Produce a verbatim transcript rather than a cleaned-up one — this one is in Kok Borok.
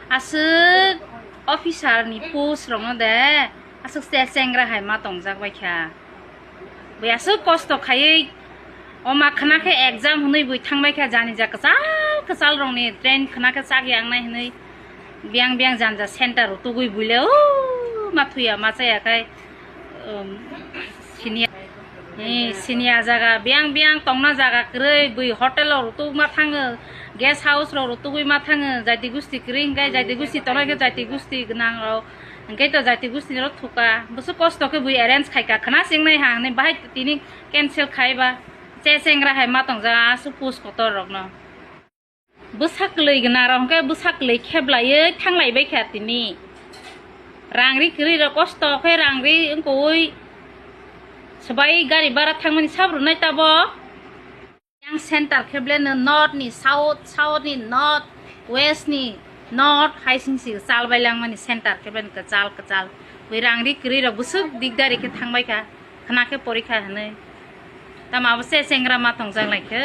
Aswk officer ni post rokno de aswk se chengra hai ma tongjak bai kha. Bui aswk kosto khaiwi oma khna khe exam hwnwi bui thangbai kha, jani ja kwchal kwchal rokni train khna khe chak yang nai hwnwi biyang biyang janja center rok tugui buile o ma thuya ma chaya khai, um, sini. Ni siniya jaga biyang biyang tongna jaga kwrwi, bui hotel rok rutugma thango, guest house rok rutugwi ma thango, jaiti gusti kwrwi hwnkhe jaiti gusti tongnai khe jaiti gusti gwnang rok hwnkhe to jaiti gusti rok thuka. Bwswk kosto khe bui arrange khaika, khna chengnai ha hwnwi bahai tini cancel khaiba. Che chengra hai ma tongjaga aswk post kotor rokno. Bwsa kwlwi gwnarok hwnkhe bwsa kwlwi kheblaiwi thanglaibai kha tini. Rang ri kwrwi rok kosto khe rang ri wngkoi swbai gari bara thangmani sab rwnai tabo. Yang center khe ble no north ni south, south ni north, west ni north hai sing si chal bai langmani center khe ble kwchal kwchal. Bui rang ri kwrwi rok bwswk dikdari khe thangbai kha, khna khe porikha hwnwi. Tamo abo se chengra ma tongjak lai khe.